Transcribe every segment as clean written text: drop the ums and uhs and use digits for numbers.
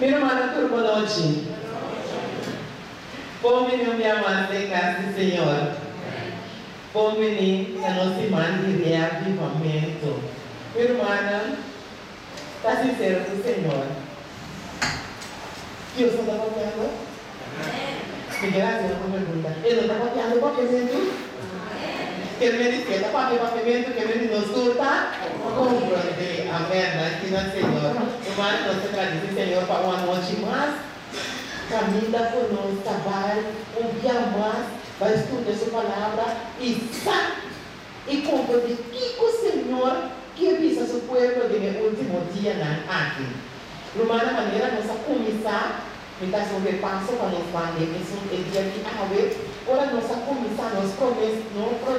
Mi rumannan tur bon nochi. Bon bini un bia mas den kas di Señor. Bon bini na nos siman di reavivamentu. Mi rumannan, ta sinsero ku Señor. Dios no ta papiando? Mi kier hasi otro pregunta. E no ta papiando papiamentu? Ker men di si e ta papia papiamentu, ker men di nos tur ta komprondé. Amèn. Danki na Señor. Rumannan, nos ta gradisí Señor pa un anochi mas kaminda ku nos ta bai un bia mas bai studia Su Palabra i sa i komprondé kiko Señor ke bisa Su pueblo den e último dianan aki. Rumannan, manera nos a kuminsá Mi ta haci un repaso pa nos ban den esun e dia di awe, ora nos a cuminsa nos prome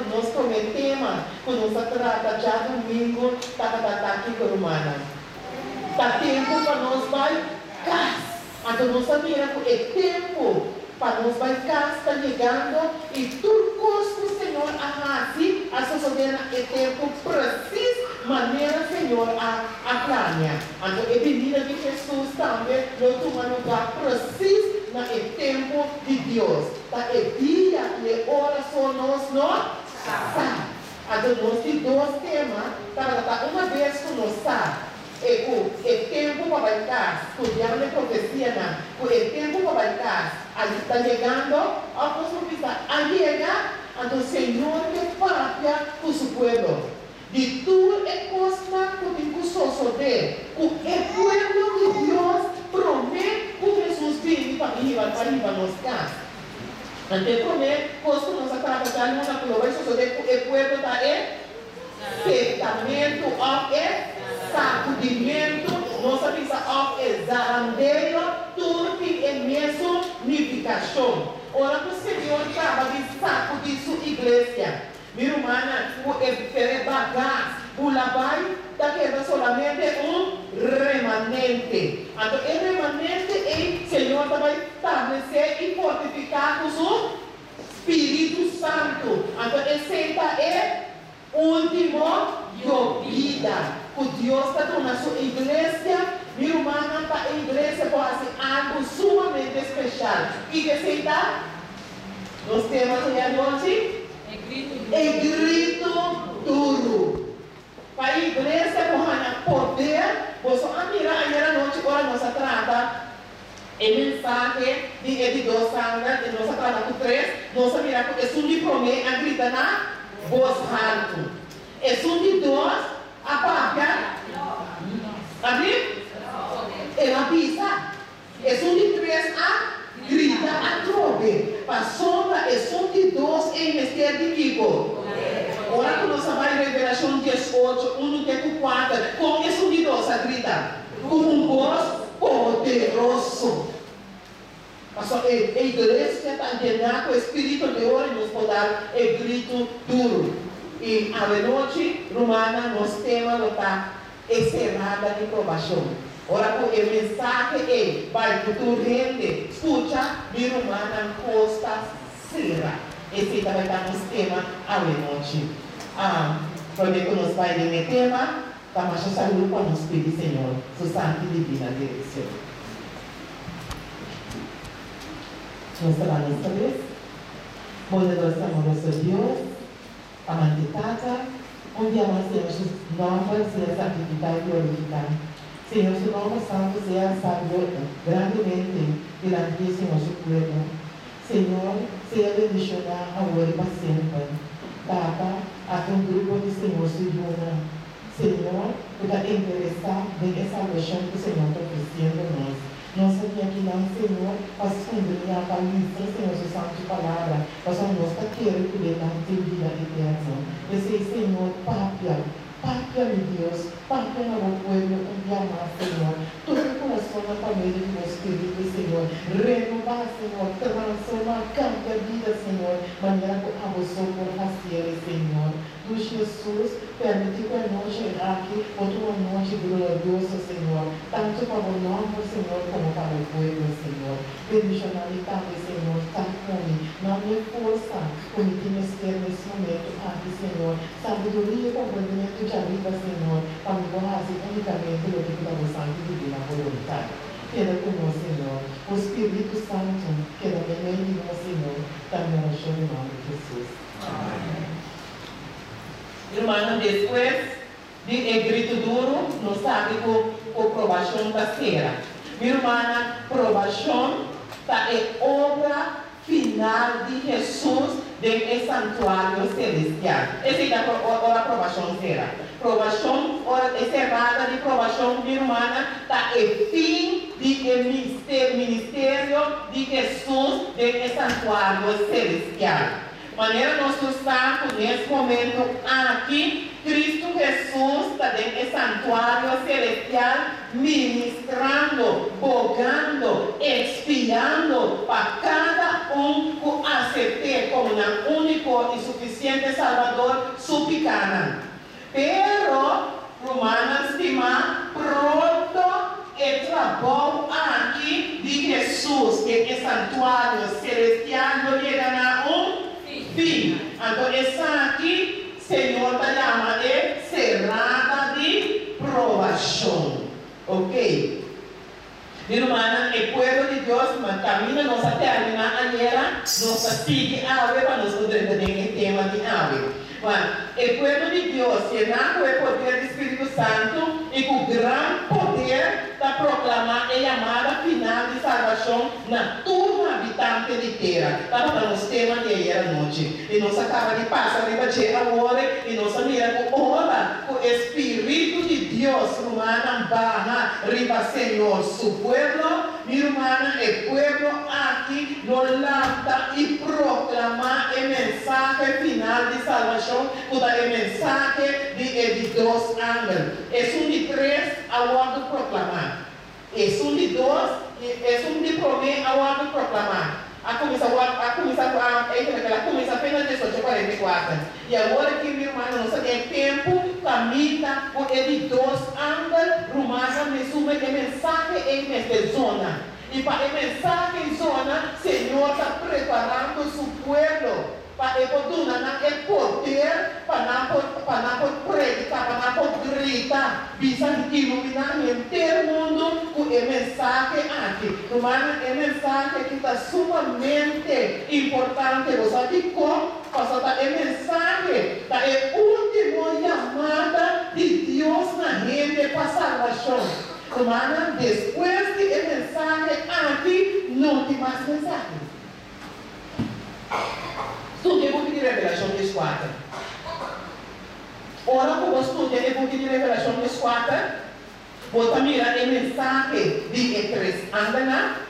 nos prome tema cu nos a trata djadumingo tabata ta kico rumannan? Ta tempo pa nos bay cas! Anto nos a mira cu e tempo pa nos bay cas ta yegando y tur cos cu Señor a haci a sosode na e tempo precies manera Señor a a plania. Anto e binida di Hesus tambe lo tuma lugá presis na e tempu di Dios. Ta e dia i e ora so nos no sa. Anto nos di dos tema tabata ta una bes ku nos sa e ku e tempu pa bai kas, studiando e profesianan ku e tempu pa bai kas a ta yegando, òf nos por bisa a yega, anto Señor ke papia ku su pueblo. Di tur e kosnan ku tin ku sosodé ku e pueblo di Dios promé ku Hesus bini pa hiba pa hiba nos kas. Anto e promé kos ku nos a trata djaluna ku lo bai sosodé ku e pueblo ta e sektamentu òf e sakudimentu, nos a bisa òf e zarandeo, tur tin e mesun nifikashon. Ora ku Señor kaba di sakudí su iglesia, Mi rumannan, ku e fere bagas bula bai, ta keda solamente un remanente. Anto e remanente ei Señor ta bai stablesé i fortifiká ku su Spiritu Santu. Anto esei ta e último yobida ku Dios ta duna su iglesia. Mi rumannan, pa e iglesia por hasi algu sumamente speshal. Kiko esei ta? Nos tema dje anochi? E gritu duru. Pa e iglesia ku haña poder. Boso a mira ayer anochi ora nos a trata e mensahe di e di dos sanger i nos a trata ku tres, nos a mira ku esun di promé a grita na bos haltu. Esun di dos a papia, a El a bisa. Esun di tres a grita atrobe, pasobra esun di dos ei mester di kiko? Ora ku nos a bai Revelashon 18, unu te ku kuater, kon esun di dos a grita? Ku un bos poderoso. Pasobra e iglesia ta yená ku e spiritu di ora i nos por dal e gritu duru. I awenochi, rumannan, nos tema lo ta E serada di probashon. Ora ku e mensahe ei bai ku tur hende skucha, mi rumannan kos ta sera. Esei ta bai ta nos tema awenochi. A Promé ku nos bai den e tema, ta masha salú pa nos pidi Señor su santa i divina direkshon. Nos ta ban nos kabes. Bondadoso amoroso Dios. Amante Tata, un dia mas Señor su nomber sea santificá y glorificá. Señor su nomber santo sea alzá grandemente dilanti di Señor su pueblo. Señor sea bendicioná awor y pa semper. Tata, ata un grupo di Señor su yunan, Señor, cu ta interesá den e salbacion cu Señor ta ofreciendo nos. Nos a bin akinan, Señor, pa skundriñá, pa listra, Señor, Su santu Palabra, pasobra nos ta kere ku den nan tin bida eterno. P'esei, Señor, papia, papia, mi Dios, papia na Bo pueblo un bia mas, Señor. Toka e kurasonnan pa medio di Bo Spiritu, Señor. Renobá, Señor, transformá, kambia bida, Señor, manera ku Abo so por hasiel, Señor. Dushi Hesus, permiti ku e nochi aki por ta un anochi glorioso, Señor, tantu pa Bo nomber, Señor, komo pa Bo pueblo, Señor. Bendishoná mi tambe, Señor, ta ku mi. Na mi e forsa ku mi tin mester na es momentu aki, Señor. Sabiduria i komprendimentu djariba, Señor, pa mi por hasi únikamente loke ku ta Bo santa i divina boluntat. Keda ku nos. Spiritu Santu keda meimei di nos, Señor, ta mi orashon den nòmber di Hesus. Amen. Rumannan, despues di e gritu duru, nos sabi ku ku probashon ta sera. Mi rumannan, probashon ta e obra final di Hesus den e santuario selestial. Esei ta ora probashon sera. Probashon, ora e serada di probashon, mi rumannan, ta e fin di e ministerio di Hesus den e santuario selestial. Manera nos tur sa ku nes momentu aki Kristu Hesus ta den e santuario selestial ministrando, bogando, ekspiando pa kada un ku asept'é komo nan úniko i sufisiente Salbador su pikánan. Pero, rumannan stimá, pronto e trabou aki di Hesus den e santuario selestial lo yega na un fin. Anto esaki Señor ta yama e serada di probashon. Oke. Mi rumannan, e pueblo di Dios, ma kaminda nos a terminá ayera, nos ta sigui awe pa nos por drenta den e tema di awe. Ma, e pueblo di Dios, yená ku e poder di Spiritu Santu i ku gran poder, ta proklamá e yamada final di salbashon na tur habitante di tera. Tabata nos tema di ayera nochi. I nos a kaba di pasa riba dje awor, i nos a mira ku ora ku e Spiritu di Dios, rumannan, baha riba Señor su pueblo, mi rumannan, e pueblo aki lo lanta i proklamá e mensahe final di salbashon, ku ta e mensahe di e di dos angel. Esun di tres a wòrdu proklamá. Esun di dos i esun di promé a wòrdu proklamá. A kuminsá wòrdu, a kuminsá ku a, eigenlijk el a kuminsá apenas 1844. I awor aki, mi rumannan, nos ta den e tempu kaminda ku e di dos angel, rumannan, mesun e mensahe ei mester zona. I pa e mensahe ei zona, Señor ta preparando Su pueblo. Pa e por duna nan e poder pa nan por pa nan por prediká, pa nan por grita, bisa i iluminá henter mundu ku e mensahe aki. Rumannan, e mensahe aki ta sumamente importante. Bo sa dikon? Pasobra ta e mensahe ta e último yamada di Dios na hende pa salbashon. Rumannan, despues di e mensahe aki no tin mas mensahe. Studia e buki di Revelashon 14. Ora ku bo studia e buki di Revelashon 14, bo ta mira e mensahe di e tres angelnan.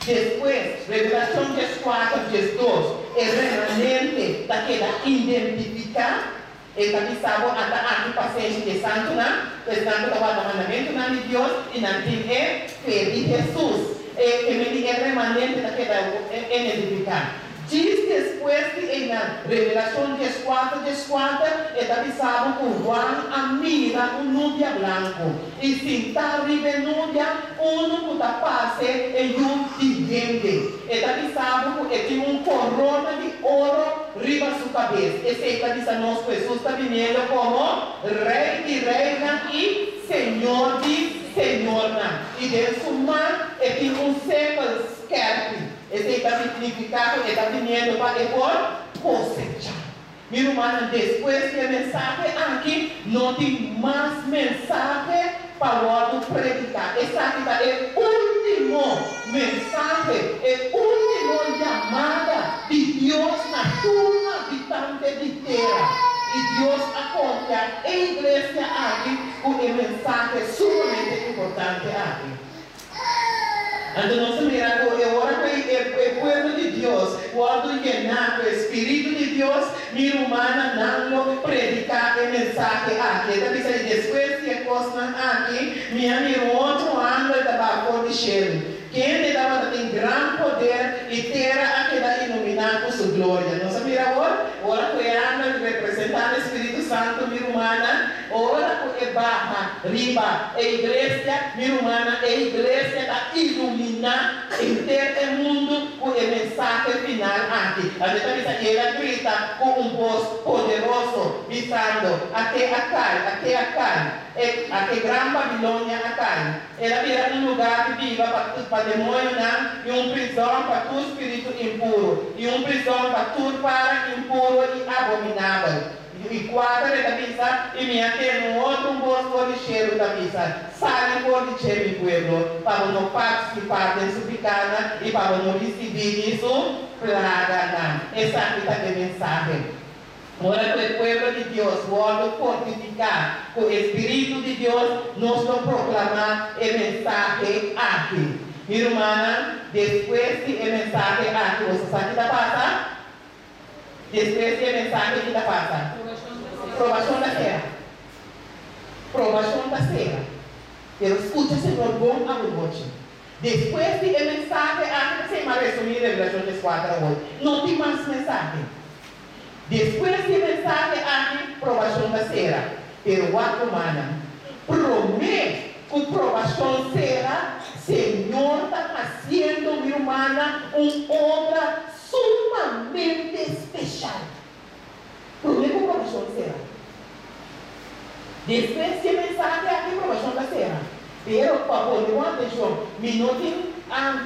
Despues, Revelashon 14, 12, e remanente ta keda identifiká. E ta bisa bo, Ata aki pasenshi di e santunan, esnan ku ta warda mandamentunan di Dios i nan tin e fe di Hesus. E keme di e remanente ta keda identifiká. Djis despues di einan, Revelashon 14, 14, e ta bisa bo ku Huan a mira un nubia blanku, i sintá riba e nubia unu ku ta parse e Yu di hende. E ta bisa bo ku e tin un korona di oro riba su kabes. Esei ta bisa nos ku Hesus ta biniendo komo Rei di reinan i Señor di señornan. I den su man e tin un sekel skèrpi. Esei ta signifiká ku e ta biniendo pa e por kosechá. Mi rumannan, despues di e mensahe aki no tin mas mensahe pa wòrdu prediká. Esaki ta e último mensahe, e último yamada di Dios na tur habitante di tera. I Dios a konfia e iglesia aki ku e mensahe sumamente importante aki. Anto nos a mira ku e ora ku e pueblo di Dios wòrdu yená ku e spiritu di Dios, mi rumannan, nan lo prediká e mensahe aki. E ta bisa, I despues di e kosnan aki, mi a mira un otro angel ta baha for di shelu, kende tabata tin gran poder, i tera a keda iluminá ku su gloria. Nos a mira awor, ora ku e angel representando e spiritu santu, mi rumannan, Ora ku e baha riba e iglesia, mi rumannan, e iglesia ta iluminá henter e mundu ku e mensahe. mensahe final aki. Anto e ta bisa, I el a grita ku un bos poderoso, bisando, Ake a kai, ake a kai, e, ake gran Babilonia a kai! El a bira un lugá di biba pa pa demoñonan i un prizòn pa tur spiritu impuru, i un prizòn pa tur para impuru i abominabel. I kuater e ta bisa, I mi a tende un otro un bos for di shelu ta bisa, Sali for di dje, mi pueblo, pa bo no partisipá den su pikánan i pa bo no risibí di su plaganan. Esaki ta e mensahe. Ora ku e pueblo di Dios wòrdu fortifiká ku e spiritu di Dios, nos lo proklamá e mensahe aki. Mi rumannan, despues di e mensahe aki, boso sa ki ta pasa? Despues di e mensahe ki ta pasa? Probashon ta sera. Probashon ta sera. Pero skucha Señor bon awonochi. Despues di e mensahe aki ta sema resumí Revelashon dieskuater awor. No tin mas mensahe. Despues di e mensahe aki probashon ta sera. Pero wak rumannan, promé ku probashon sera, Señor ta hasiendo mi rumannan un obra sumamente speshal. Promé ku probashon sera. Despues di e mensahe aki probashon ta sera. Pero pa pone bo atenshon, mi no tin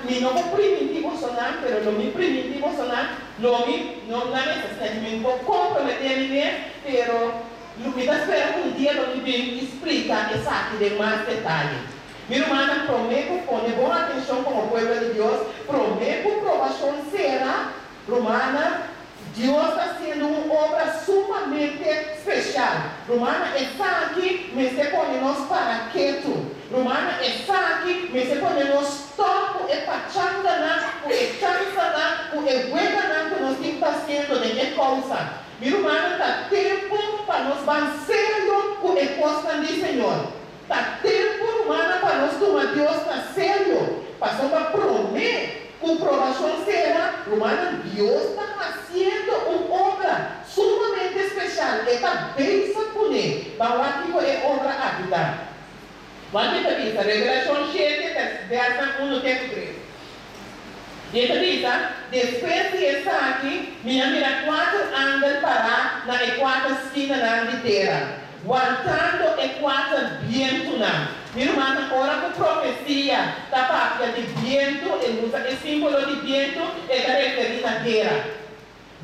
mi no por primintí bosonan, pero lo mi primintí bosonan, lo mi no na mester sina mi por komprometé mi mes, pero lo mi ta spera ku un dia lo mi bin i splika esaki den mas detaye. Mi rumannan, promé ku pone bon atenshon komo pueblo di Dios, promé ku probashon sera, rumannan, Dios ta hasiendo un obra sumamente speshal. Rumannan, esaki mester pone nos para ketu. Rumannan, esaki mester pone nos stòp ku e pachanganan, ku e chansanan, ku e weganan ku nos tin ta hasiendo den e kousa. Mi rumannan, ta tempu pa nos ban serio ku e kosnan di Señor. Ta tempu, rumannan, pa nos tuma Dios na serio. Pasobra promé ku probashon sera, rumannan, Dios ta hasiendo un obra sumamente speshal. E ta bezig kuné. Ban wak kiko e obra aki ta. Wak e ta bisa, Revelashon shete, vèrsnan unu te ku tres. I e ta bisa, Despues di esaki mi a mira kuater angel pará na e kuater skinanan di tera, wantando e kuater bientunan. Mi rumannan, ora ku profesia ta papia di bientu, e usa e símbolo di bientu, e ta referí na guera.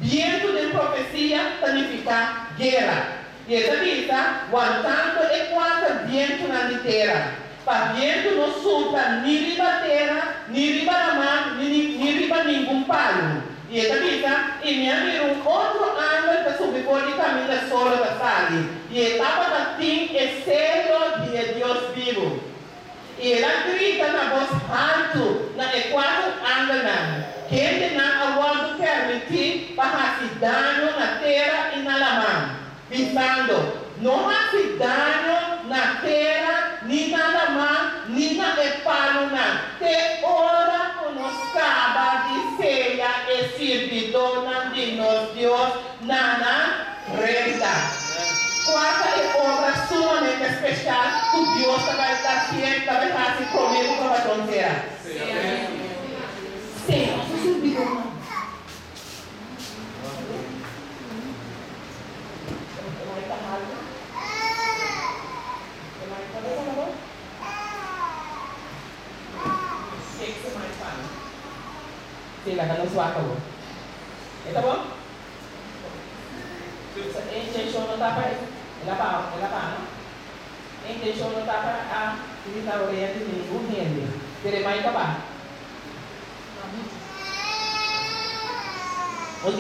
Bientu den profesia ta nifiká guera. I e ta bisa, Wantando e kuater bientunan di tera, pa bientu no supla ni riba tera, ni riba laman, ni ni riba ningun palu. I e ta bisa, I mi a mira un otro angel ta subi for di kaminda solo ta sali, i e tabata tin e selo di e Dios bibu. I el a grita na bos haltu na e kuater angelnan, kendenan a wòrdu permití pa hasi daño na tera i na laman, bisando, No hasi daño na tera ni na laman ni na e palunan, te ora ku nos kaba di seya e sirbidónan di nos Dios na nan renta. Kua ta e obra sumamente speshal ku Dios ta bai ta hasié, ta bai hasi promé ku probashon sera? Sea su sirbidónan. Sí, laga nos wak awor. E ta bon? Sa e intenshon no ta pa el a pa el a pa no. E intenshon no ta pa a irita orea di ningun hende, pero e mai ta ba. Ok,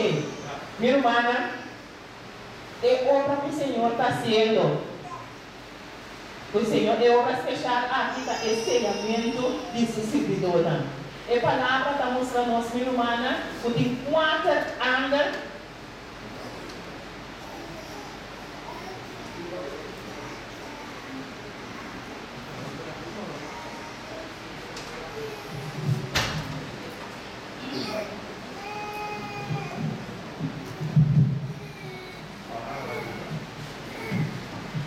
mi rumannan, e obra ku Señor ta hasiendo, ku Señor, e obra speshal aki ta e seyamentu di su sirbidónan. E palabra ta mustra nos, mi rumannan, ku tin kuater angel.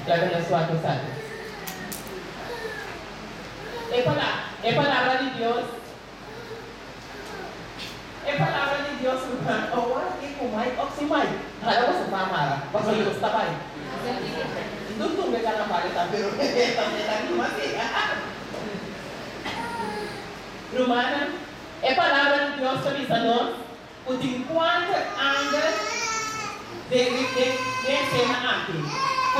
Laga nos wak esaki. E palabra di Dios. E palabra. Si mai, hala boso pa mara, pasobra nos ta bai. No tumbe karnaval ta, pero ta rima si. Rumannan, e palabra di Dios ta bisa nos, ku tin kuater angel den esena aki,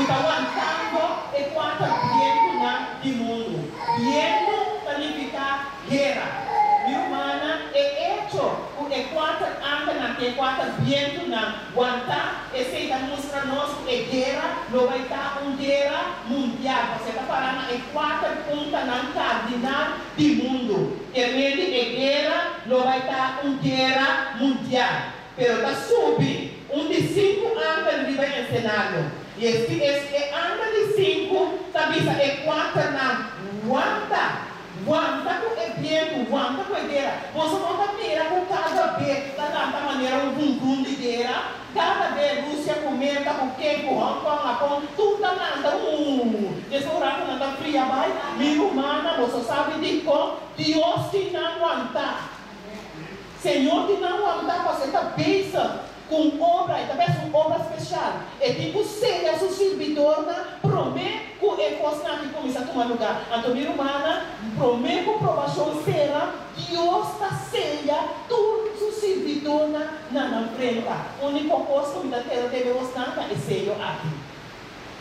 ku ta wantando e kuater bientunan di mundu. Bientu ta nifiká guera. Mi rumannan, e echo ku e kuater angelnan tin e kuater bientunan wantá, esei ta mustra nos ku e guera lo bai ta un guera mundial, pasobra e ta pará na e kuater puntanan kardinal di mundu. Kermente e guera lo bai ta un guera mundial. Pero ta subi un di sinku angel riba esenario. I e angel di sinku ta bisa e kuaternan, Wanta! Wanta ku e bientu, wanta ku e guera. Boso no ta mira ku kada be ta lanta manera un vum-vum di guera? Kada be Rusia ku Merka ku ken ku Hong Kong, Hapon, tur ta lanta uu. Des un ratu nan ta fria bai. Mi rumannan, boso sabi dikon Dios tin nan wantá. Señor tin nan wantá pasobra e ta bezig ku un obra, e ta bes un obra speshal. E tin ku seya su sirbidornan promé ku e kosnan aki kuminsá tuma lugá. Anto mi rumannan, promé ku probashon sera, Dios ta seya tur su sirbidornan na nan frenta. Úniko kos ku mi ta keda debe bosnan ta e seyo aki.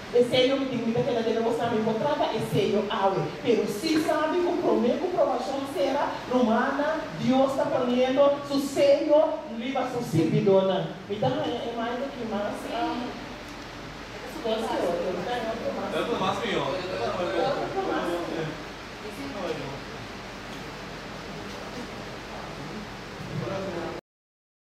E seyo mi tin, mi ta keda debe bosnan, mi por trata e seyo awe. Pero si sabi ku promé ku probashon sera, rumannan, Dios ta poniendo su seyo riba su sirbidornan. Mi ta haña e mic aki mas kos ki otro. Mi ta haña otro mas. Otro mas mihó. Otro mas.